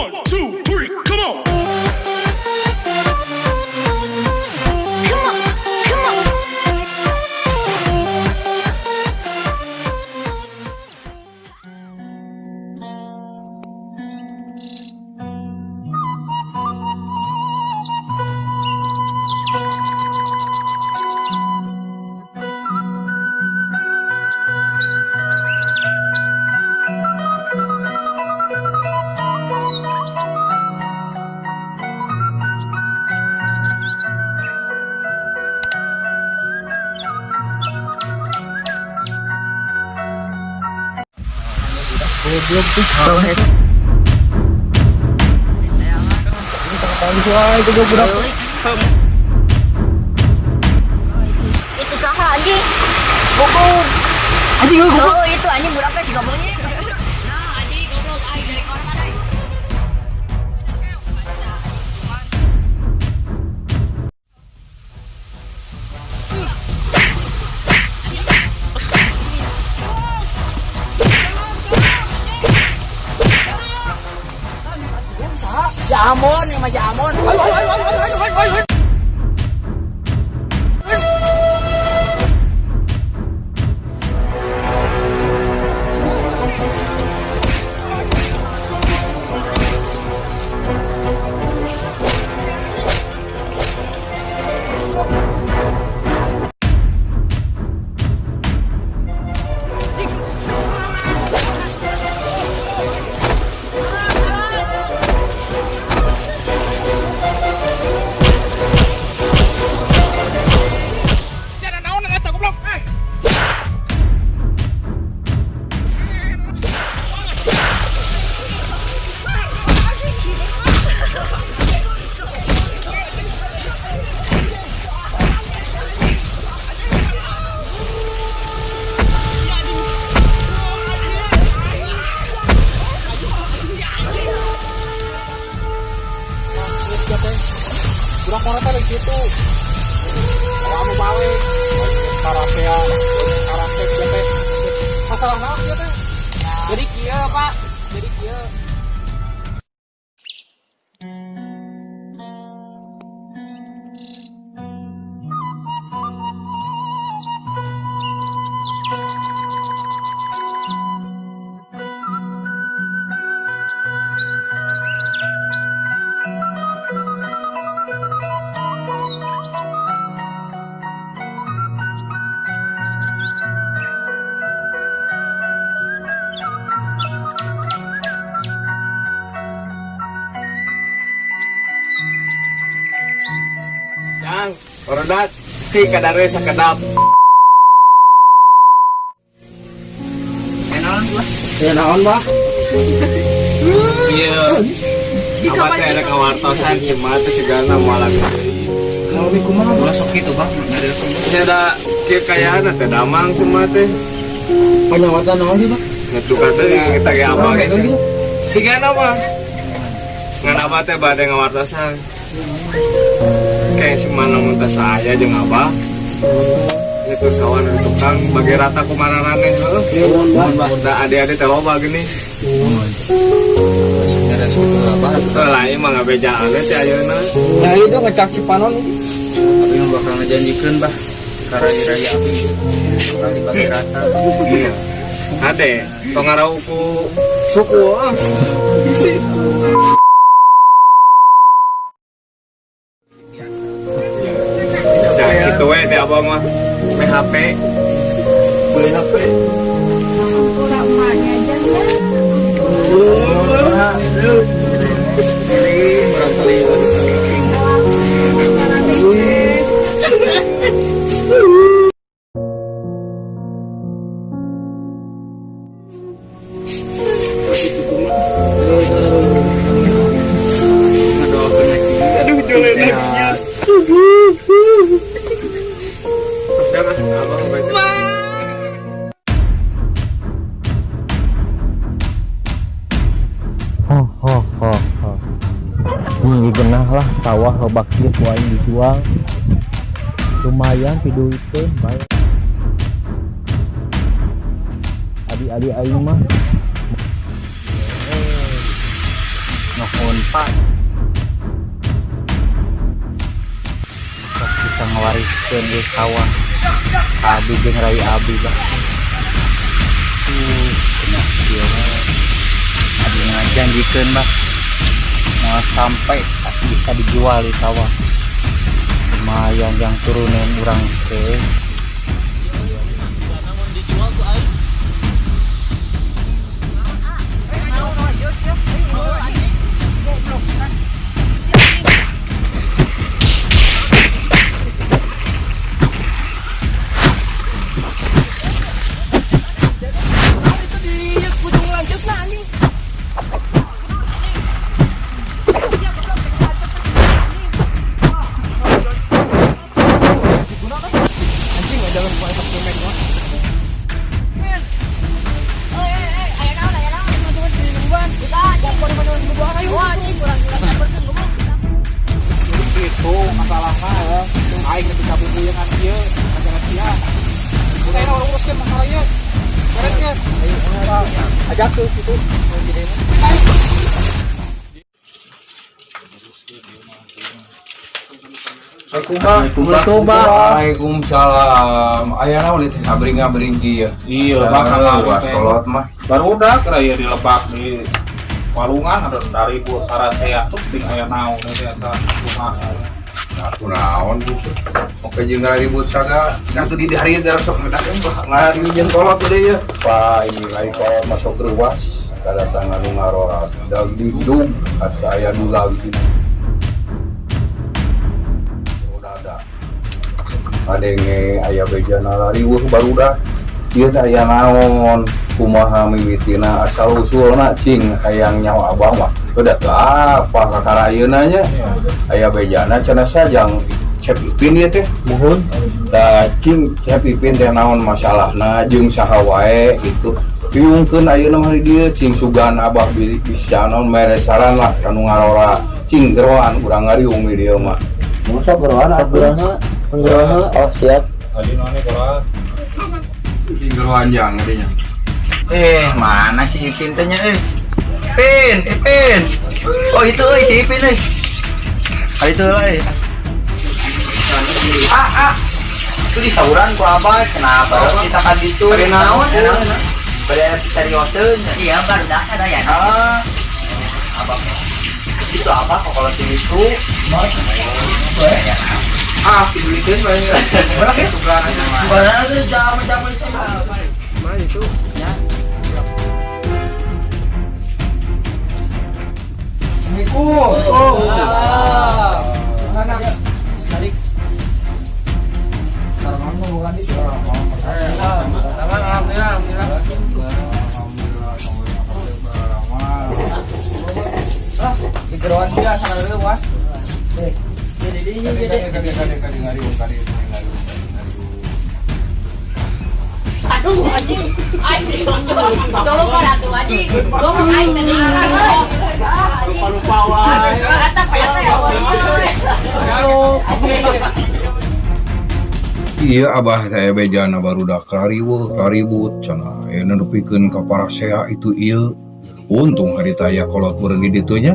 One, two, three, come on! Come on, come on. Goblok tuh. Goblok budak. Itu saha, anjing? Goblok. Anjing, goblok. Oh, itu anjing budaknya si gobloknya. Nah, anjing goblok aing dari koran aing. Ya Amon, yang masih Amon. Ayo, ayo, ayo, ayo, ayo, ayo, ayo. Jangan naon eta, goblok. Eh. Budak orang teh gitu. Kalau anu balik, karasea, karasep ya teh. Masalah naon ya teh? Jadi kieu, Pak. Jadi kieu. Yang, barudak, cik kadare sakedap. Ya naon, Bah? Iya. Apa teh ada kawartosan si mah teh segala moal Mau lebih kumaha? Ulah sok kitu, Bang. Nyari. Nya da kieu kayana teh damang si mah teh. Panyawatan naon sih, Bah? Ngetukan teh kita ge apa gitu. Sigana mah. Ngan apa teh bade ngawartosan. Kayak si mana mun teh saya jeung abah. Itu sawan di tukang bagi rata ku mararaneh heuh. Iya, nuhun, Bah. Da adik-adik teh loba gini. Beres gitu apa? Teu lain mah ngabejaan teh ayeuna. Nah, itu ngecak Cipanon. Tapi yang bakal ngejanjikeun, Bah. Karena raya api bakal dibagi rata. Iya. Ade, tong ngarau ku suku ah. Nah, gitu we teh abang mah. PHP. Beli HP. Pura emaknya aja ya. Ini murah kali. Ngadoakeun lagi. Aduh, jolenan kieu. Jangan abang baca. Ho ho ho ho. Genah lah sawah loba kieu ku aing dijual. Lumayan piduiteun bae. Adi-adi aing mah. rata. Sok bisa ngawariskeun ieu sawah ka abi jeung rai abi, bah. Kena kieu mah. Abi ngajanjikeun, bah. Moal sampai bisa dijual di sawah. Lumayan yang turunin urang teh. Namun dijual ku aing. Itu di ujung lanjutna, anjing. Anjing aja lu bukan dokumen mah. Eh, eh, eh, aya naon, aya naon? Bisa, anjing. Wah, anjing, kurang-kurang samperkeun, goblok. Jadi gitu masalahnya ya. Aing nepi ka bubuyeungan ieu, ajaran sia. Udah ini urang uruskeun masalah ieu. Beres geus. Ayo, ajak tuh situ. Assalamualaikum. Waalaikumsalam. Aya naon ieu teh ngabring-ngabring kieu? Iya, bakal was kolot mah. Barudak raya di lebak di walungan ada dari bu sarasea tuh ting aya naon teh asa kumaha. Nah, kunaon bu? Oke jeung ribut sagala. Atuh di hari gara sok medakeun bah ngari jeung kolot deui ya. Pak, ini lain kolot masuk ruas kedatangan nu ngarorat dag didug asa aya nu lagi dada adenge aya bejana riweuh barudak ieu teh aya naon, kumaha mimitina, asal usulna, cing hayang nyaho abah mah. Udah teu apa kakara ayeuna nya aya bejana cenah sajang Cep Ipin ieu teh. Muhun. Da cing, Cep Ipin teh naon masalahna jeung saha wae gitu, piungkeun ayeuna mah di dieu, cing, sugan abah bisa naon mere saran lah kanu ngarora. Cing, geroan urang ngariung di dieu mah. Masa geroan? Sok geroan heula. Geroan heula. Oh, siap. Tadi naon geroan? Cing, geroan jang ngadinya. Eh, mana si Ipin teh nya eh? Ipin, Ipin. Oh, itu euy si Ipin euy. Kali itu lah euy. Ah, ah. Itu disauran ku abah, kenapa kita kan gitu? Bade naon? Bade serioseun. Iya, barudak sadayana. Ah. Abah. Itu abah kok kalau itu. Ah, duiteun bae. Berapa ya? Sebenarnya zaman-zaman sama. Mana itu? Assalamualaikum. Oh, salam. Balik. Alhamdulillah, alhamdulillah. Ah, di geroan dia sana leuwas. Eh, jadi jadi jadi. Aduh, anjing. Anjing. Tolong kan atuh anjing. Goblok aing tadi. Lupa-lupa wae. Rata payah. Iya, abah teh bejana barudak rariweuh raribut cenah aya nepikeun ka parasea itu ieu. Untung harita aya kolot meureun di ditu nya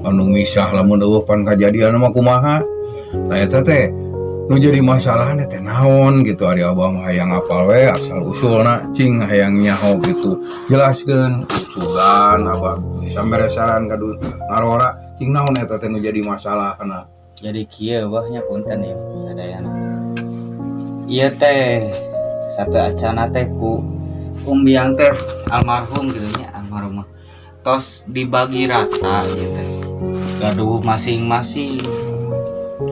anu misah, lamun euweuh pan kajadian mah kumaha. Nah, eta teh nu jadi masalah teh naon gitu, ari abah mah hayang apal we asal usulna, cing, hayang nyaho gitu, jelaskeun sugan abah bisa mere saran ka ngarora. Cing, naon eta teh nu jadi masalahna? Jadi kieu, bah nya, punten ya sadayana. Ieu teh satu acana teh ku umbiang teh almarhum gitu nya, almarhum mah. Tos dibagi rata gitu teh. Gaduh masing-masing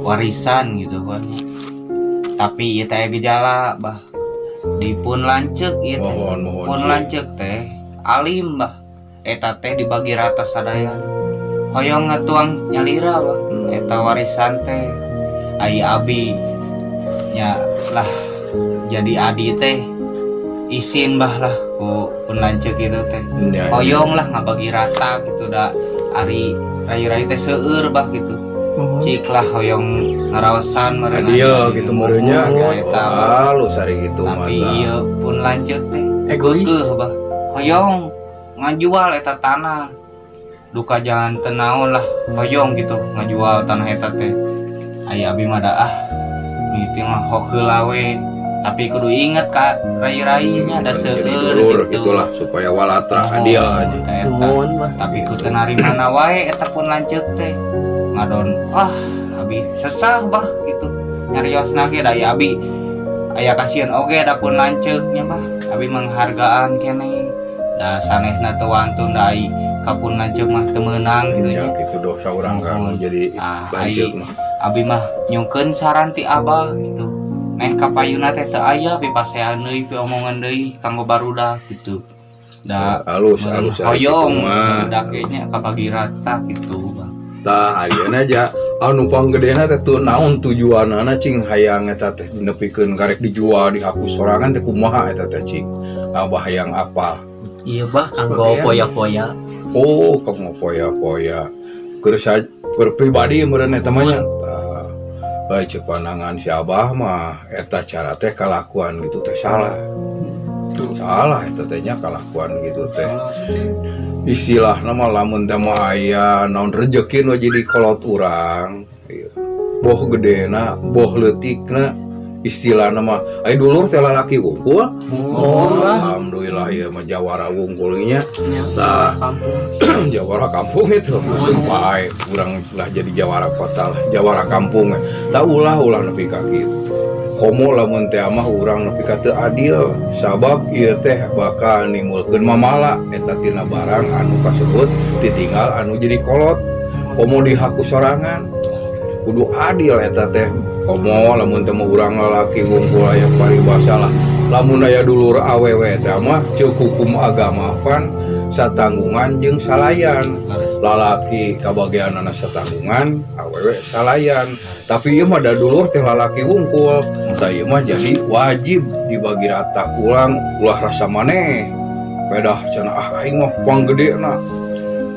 warisan gitu, bah nya. Tapi ieu teh gejala, bah. Di pun lanceuk ieu teh. Mohon, mohon, Pun cing. Lanceuk teh alim, bah. Eta teh dibagi rata sadayana. Hoyong ngatuang nyalira, bah. Eta warisan teh ai abi nya lah jadi adi teh isin, bah, lah ku pun lanceuk itu teh. Ya, Hoyong lah ngabagi rata gitu, da ari rayu-rayu teh seueur, bah, gitu. Cik lah hoyong ngaraosan meureun Adil gitu meureunnya. Oh, eta, bah. Halus hari gitu. Tapi mata. ieu pun lanceuk teh Egois. geukeuh, bah, hoyong ngajual eta tanah. Duka janten naon lah, hoyong gitu ngajual tanah eta teh. Aya abi mah da ah mimiti mah hokeula we, tapi kudu inget ka rai-rainya ada Jadi seueur dulur gitu. Gitulah supaya walatra adil aja. Eta. Nuhun mah. Tapi ku teu narimana wae eta pun lanceuk teh ngadon, ah abi sesah bah gitu nyariosna ge. Da ya abi aya kasihan oge da pun lanceuknya bah, abi menghargaan keneh da sanesna teu wantun, da ai ka pun lanceuk mah teu meunang gitu Ya nya. gitu dosa urang kan Nuhun. jadi Ah, lanceuk ai mah. Abi mah nyungkeun saran ti abah gitu, meh kapayuna teh teu aya pipasean deui, piomongan deui kanggo barudak gitu da. Halus meureun halus ari hoyong kitu mah. Barudak ge nya kabagi rata gitu, Bang. Tah, ayeuna aja anu panggedena teh tuh naon tujuanana cing hayang eta teh nepikeun karek dijual dihapus sorangan teh kumaha eta teh cing? Abah hayang apa? Iya bah, kanggo poya-poya. Oh, kanggo poya-poya. Keur keur pribadi meureun eta mah nya. Tah, bae ceuk pandangan si Abah mah eta cara teh kalakuan gitu teh salah. Salah eta teh nya kalakuan gitu teh. Istilahna mah lamun teh mah aya naon rejeki nu jadi kolot urang, ieu. Boh gedena, boh leutikna, istilahna mah aya dulur teh lalaki wungkul. Oh, alhamdulillah ieu mah jawara wungkul nya. Tah, kampung. Jawara kampung itu bae, urang lah jadi jawara kota lah, jawara kampung tak ulah ulah nepi ka kitu. Komo lamun teh mah urang nepi ka teu adil, sabab ieu teh bakal nimbulkeun mamala eta tina barang anu kasebut ditinggal anu jadi kolot, komo dihaku sorangan. Kudu adil eta teh. Komo lamun teh mah urang lalaki wungkul, aya paribasa lah, lamun aya dulur awewe teh mah ceuk hukum agama pan satanggungan jeung salayan, lalaki kabagianana satanggungan, awewe salayan. Tapi ieu mah da dulur teh lalaki wungkul, tah ieu mah jadi wajib dibagi rata. Ulang ulah rasa maneh pedah cenah, ah aing mah panggedena,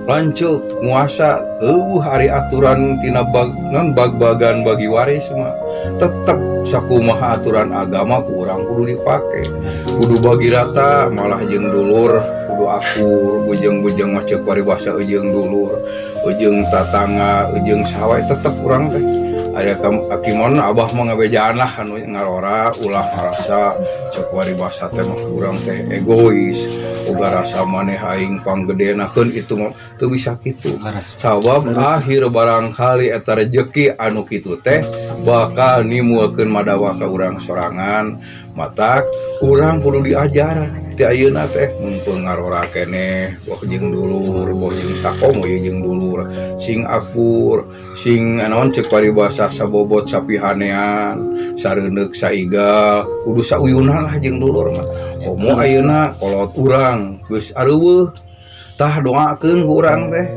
lanceuk nguasa. Euweuh ari aturan tina bag non bag-bagan bagi waris mah. Tetep sakumaha aturan agama ku urang kudu dipake, kudu bagi rata. Malah jeung dulur kudu akur, bujeng-bujeng mah ceuk paribasa jeung dulur, jeung tatangga, jeung saha wae tetep urang teh ada akimon. Abah mah ngabejaan lah anu ngarora ulah ngarasa ceuk paribasa teh mah urang teh egois, uga rasa maneh aing panggedena keun. Itu mah teu bisa kitu, sabab akhir barangkali eta rejeki anu kitu teh bakal nimbulkeun madawa ka urang sorangan. Matak urang kudu diajar ti ayeuna teh, mumpung ngarora keneh, boh jeung dulur, boh jeung sakomo ieu jeung dulur sing akur, sing naon ceuk paribasa sabobot sapihanean, sareundeuk saigal, kudu sauyunan lah jeung dulur mah. Komo ayeuna kolot urang geus areuweuh, tah doakeun ku urang teh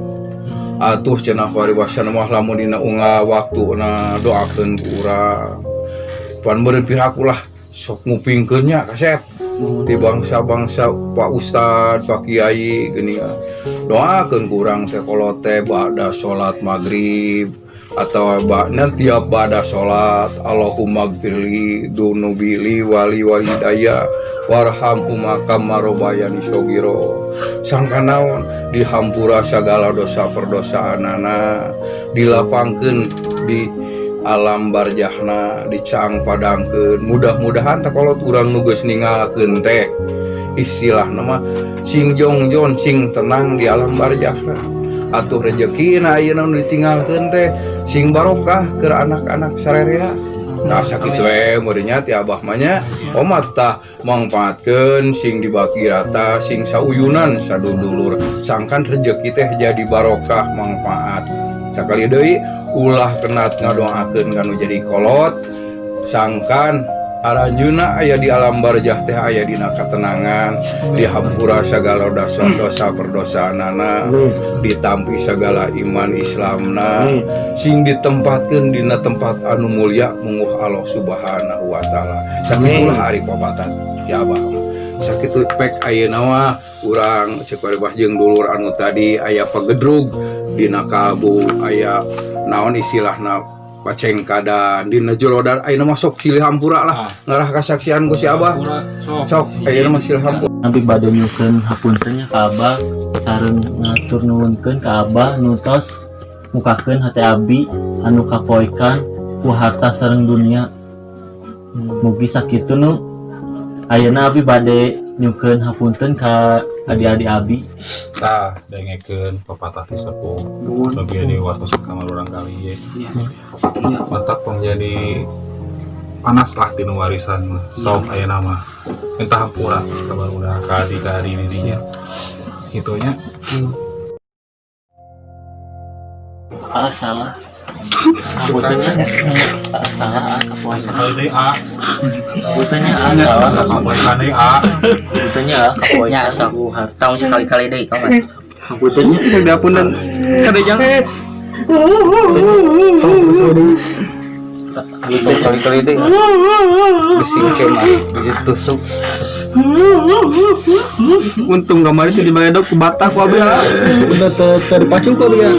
atuh cenah paribasa mah lamun dina unggal waktuna doakeun ku urang pan meureun piraku lah sok ngupingkeun nya kasep di bangsa-bangsa Pak Ustad, Pak Kiai geuning, doakeun ku urang teh kolot teh ba'da salat maghrib atau ba'da tiap ba'da salat, Allahumma gfirli dunubi li wali walidayya warhamhuma kama robayani shogiro. Sangka naon dihampura segala dosa perdosaanana, dilapangkeun di alam barjahna, dicaang padangkeun. Mudah-mudahan teh kolot urang nu geus ninggalkeun teh istilahna mah sing jongjon, sing tenang di alam barjahna. Atuh rejekina ayeuna nu ditinggalkeun teh sing barokah keur anak-anak sarerea. Nah, sakitu we meureun nya ti abah mah nya. Omat tah mangpaatkeun sing dibagi rata, sing sauyunan sadudulur, sangkan rejeki teh jadi barokah mangpaat. Sakali deui, ulah kenat ngadoakeun kanu jadi kolot, sangkan aranjeunna aya di alam barjah teh aya dina ketenangan, dihampura segala dosa-dosa perdosaanana, ditampi segala iman Islamna, sing ditempatkeun dina tempat anu mulia munguh Allah Subhanahu wa taala. Sakitulah ari papatat ti abah mah. Sakitu pek ayeuna mah urang ceuk paribas jeung dulur anu tadi aya pagedrug dina kalbu, aya naon istilahna pacengkadan dina jolodan, ayeuna mah sok silih hampura lah, ngarah kasaksian ku si abah. Sok ayeuna mah silih hampura. Nanti bade nyuhunkeun hapunten nya ka abah. Sareng ngatur nuhunkeun ka Abah nu tos mukakeun hate abi anu kapoekan ku harta sareng dunia. Mugi sakitu nu ayeuna abi bade nyungkeun hapunten ka adi-adi abi. Tah, dengekeun pepatah ti sepuh. Lebih di waktu kamar urang kali ye. Matak tong jadi panas lah tinu warisan mah. Sok ayeuna mah. Minta hampura ka barudak ka adi ka adi didinya. Kitu nya. Ah, salah. Hapunten nya. Ah, salah ah, kapoekan. Sekali deui A. Hapunten nya ah, salah. Kapoekan deui A. Hapunten nya ah, kapoekan Ya, sok. ku harta. Tong sekali-kali deui kawan. Hapunten nya. Diapunten. Kada jangan. Tong kali-kali deh. Bising mah, ditusuk. Untung kemarin sih dibaledog ku batah ku abi lah. Udah terpacul ku abi ya.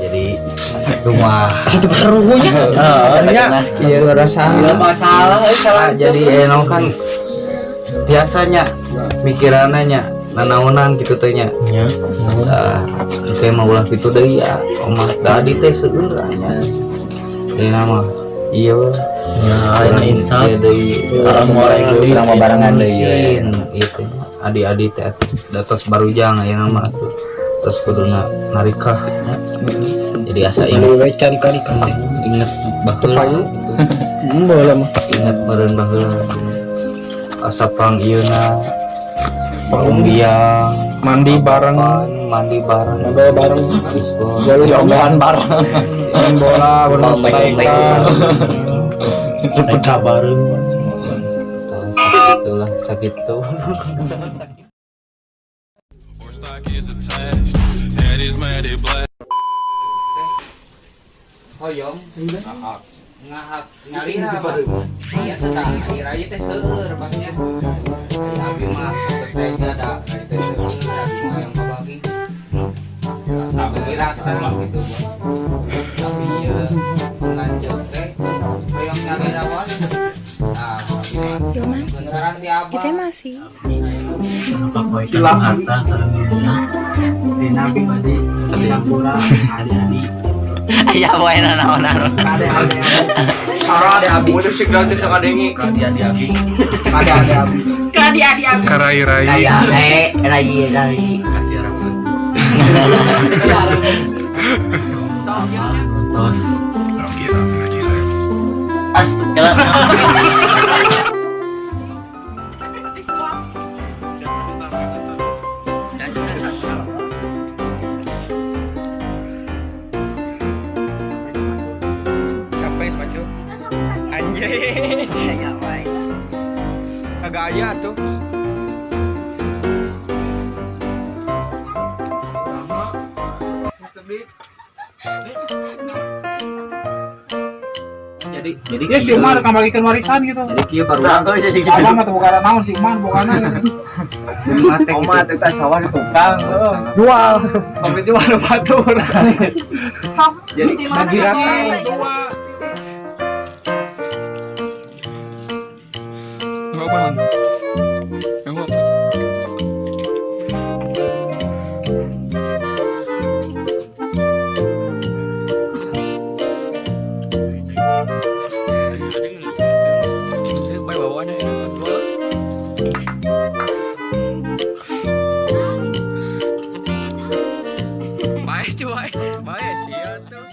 Jadi rumah Ya, iya rasa. masalah salah jadi enong kan biasanya mikirannya nya nanaonan gitu teh nya. Nya. Ah, engke mah ulah kitu deui ya. Omah tadi teh seueur nya. Ini nama iya. Ya, ayeuna insaf. Ieu deui. Moal egois. Urang mah barengan deui we. Itu adi-adi teh datos barujang ayeuna mah atuh. Terus kuduna narikah nya. Jadi asa inget cari-cari inget baheula gitu. Boleh mah. Inget meureun baheula asa pang ieuna pangumbiang Mandi bareng, mandi bareng, Ngobrol bareng. baseball, Jogoan bareng. main bola, bermain Main-main. Pecah bareng. Sakit itulah sakit tuh. Or stock is attached. Head is matted black. Hoyong ngahak nyalira Pak. Iya teh tah ari rai teh seueur pasnya. Ari abi mah teh da rai teh seueur abi mah yang kabagi. Tapi rata lah gitu. Tapi ieu lanceuk teh hoyong nyalira wae. Nah, abi mah Yoman, saran ti abah. itu masih. Kapoekan ku harta sareng dunia. Dina abi bade hampura adi-adi. Aya poe naon-naon. Ade Sarah ada abi. Musik sih gratis sakadengi. Adi-adi abi. Ade ade abi. Karai-rai. Aya rai rai. Kasih harapan. Tos. Astagfirullah. Capek sepatu. Anjay. Aya wae. Agak aya tuh. Lama. Tapi Jadi Ya si Umar ngabagikeun warisan gitu. Jadi kieu baru Abah mah teu boga naon si Umar bogana gitu. Oma teh sawah di tukang. Jual. Tapi jual batur. Jadi Bagi rata. Dua. Enggak apa Enggak. Bawaannya enak jual. Baik cuy, baik sih tuh.